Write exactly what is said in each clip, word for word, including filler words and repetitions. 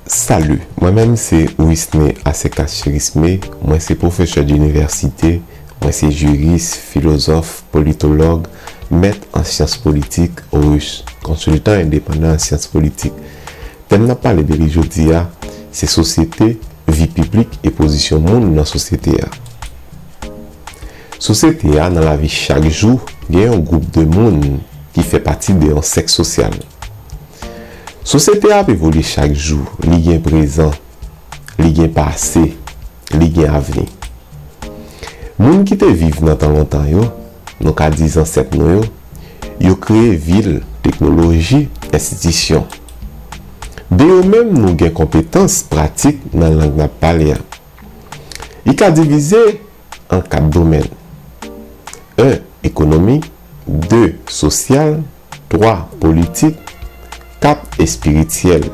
Salut, mwen menm se Wisne Aseka Chirisme, mwen se pwofesè d inivèsite, mwen se jiris, filozòf, politològ, mèt an syans politik, ris, konsiltan endepandan an syans politik. Tèm n ap pale de li jodi a, se sosyete, vi piblik e pozisyon moun nan sosyete a. Sosyete a nan lavi chak jou, gen yon gwoup de moun ki fè pati de yon sèk sosyal. Sosyete a ap evolye chak jou, li gen prezan, li gen pase, li gen avni. Moun ki te viv nan tan lontan yo, nou ka di zansèt nou yo, yo kreye vil, teknoloji, enstitisyon. De yo menm nou gen konpetans pratik nan lang n ap pale a. Li ka divize an kat domèn. En, ekonomi, de, sosyal, twa, politik, kat, espirityèl.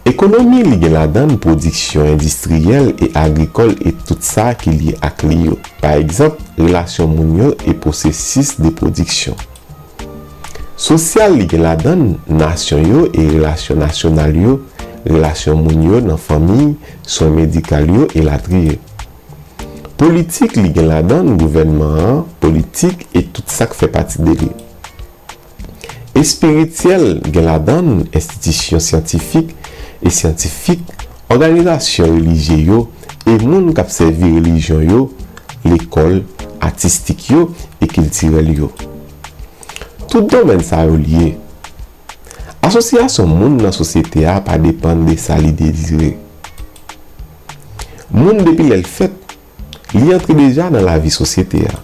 Ekonomi, li gen ladan l pwodiksyon endistriyèl e agrikòl e tout sa ki lye ak li yo. Pa egzanp, relasyon moun yo e pwosesis de pwodiksyon. Sosyal, li gen ladan l nasyon yo e relasyon nasyonal yo, relasyon moun yo nan fanmi, swen medikal yo, elatriye. Politik, li gen ladan l gouvènman an, politik e tout sa k fè pati de li. Espirityèl, gen ladan l enstitisyon syantifik e syantifik, òganizasyon relijye yo e moun k ap sèvi relijyon yo, lekòl, atistik yo e kiltirèl yo. Tout domèn sa yo lye. Asosyasyon moun nan sosyete a pa depann de sa li dezire. Moun, depi lè l fèt, li antre deja nan lavi sosyete a.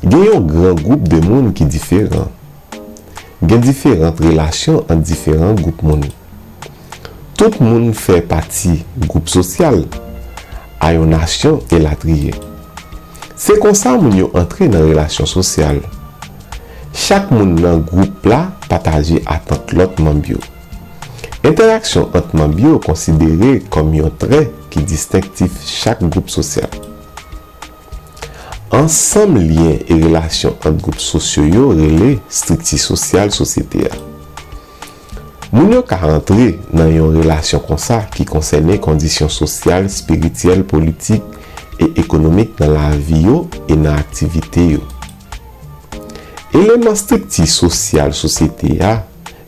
Gen yon gran gwoup de moun ki diferan. Gen diferan relasyon ant diferan gwoup moun. Tout moun fè pati gwoup sosyal a yon nasyon, elatriye. Se konsa moun yo antre nan relasyon sosyal. Chak moun nan gwoup la pataje atant lòt manm yo. Entèraksyon ant manm yo konsidere kòm yon trè ki distenktif chak gwoup sosyal. Ansanm lyen e relasyon ant gwoup sosyo yo rele estrikti sosyal sosyete a. Moun yo ka antre nan yon relasyon konsa ki konsène kondisyon sosyal, espirityèl, politik e ekonomik nan lavi yo e nan aktivite yo. Eleman estrikti sosyal sosyete a,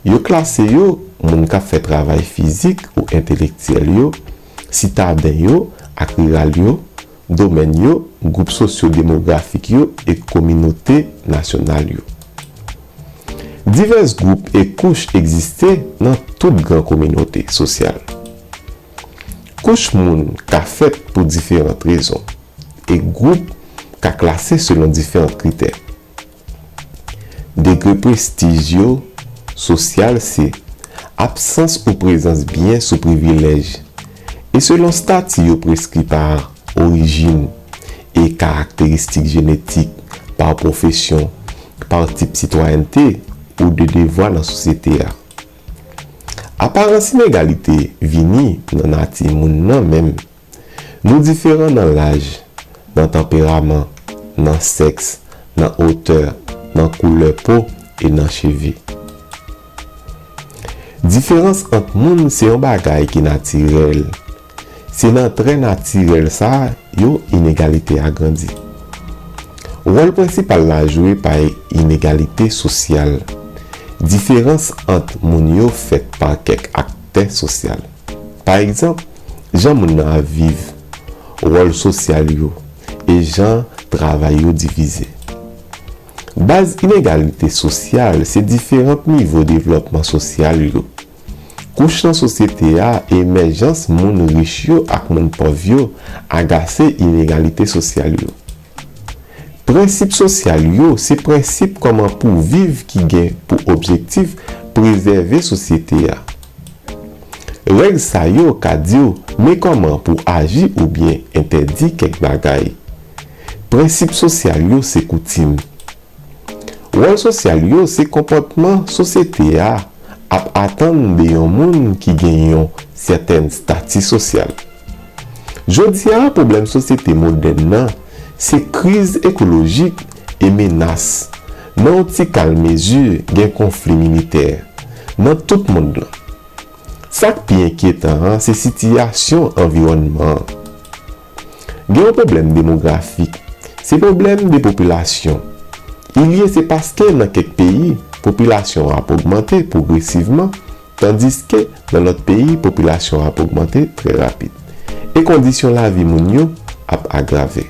yo klase yo moun k ap fè travay fizik ou entelektyèl yo, sitaden yo ak riral yo, domèn yo, gwoup sosyo-demografik yo e kominote nasyonal yo. Divès gwoup e kouch egziste nan tout gran kominote sosyal. Kouch moun ka fèt pou diferan rezon, e gwoup ka klase selon diferan kritè. Degre prestij yo sosyal se absans ou prezans byen sou privilèj, e selon estati yo preskri pa orijin e karakteristik jenetik, pa pwofesyon, pa tip sitwayènte ou de devwa nan sosyete a. Aparans inegalite vini nan nati moun nan menm. Nou diferan nan laj, nan tanperaman, nan sèks, nan otè, nan koulè po e nan cheve. Diferans ant moun se yon bagay ki natirèl. Se nan trè natirèl sa yo inegalite a grandi. Wòl prensipal la jwe pa inegalite sosyal. Diferans ant moun yo fèt pa kèk aktè sosyal. Pa egzanp, jan moun nan ap viv, wòl sosyal yo, e jan travay yo divize. Baz inegalite sosyal se diferan nivo devlòpman sosyal yo. Kouch nan sosyete a, emèjans moun rich yo ak moun pòv yo agase inegalite sosyal yo. Prensip sosyal yo se prensip kòman pou viv ki gen pou objektif prezève sosyete a. Règ sa yo ka di w men kòman pou aji oubyen entèdi kèk bagay. Prensip sosyal yo se koutim. Wòl sosyal yo se konpòtman sosyete a ap atann de yon moun ki gen yon sètèn estati sosyal. Jodi a, pwoblèm sosyete modèn nan se kriz ekolojik e menas. Nan yon ti kal mezi, gen konfli militè nan tout mond lan. Sa k pi enkyetan an, se sitiyasyon anviwònman an. Gen yon pwoblèm demografik, se pwoblèm de popilasyon. Li ye se paske nan kèk peyi, popilasyon an ap ogmante pwogresivman, tandiske nan lòt peyi, popilasyon an ap ogmante trè rapid. E kondisyon lavi moun yo ap agrave.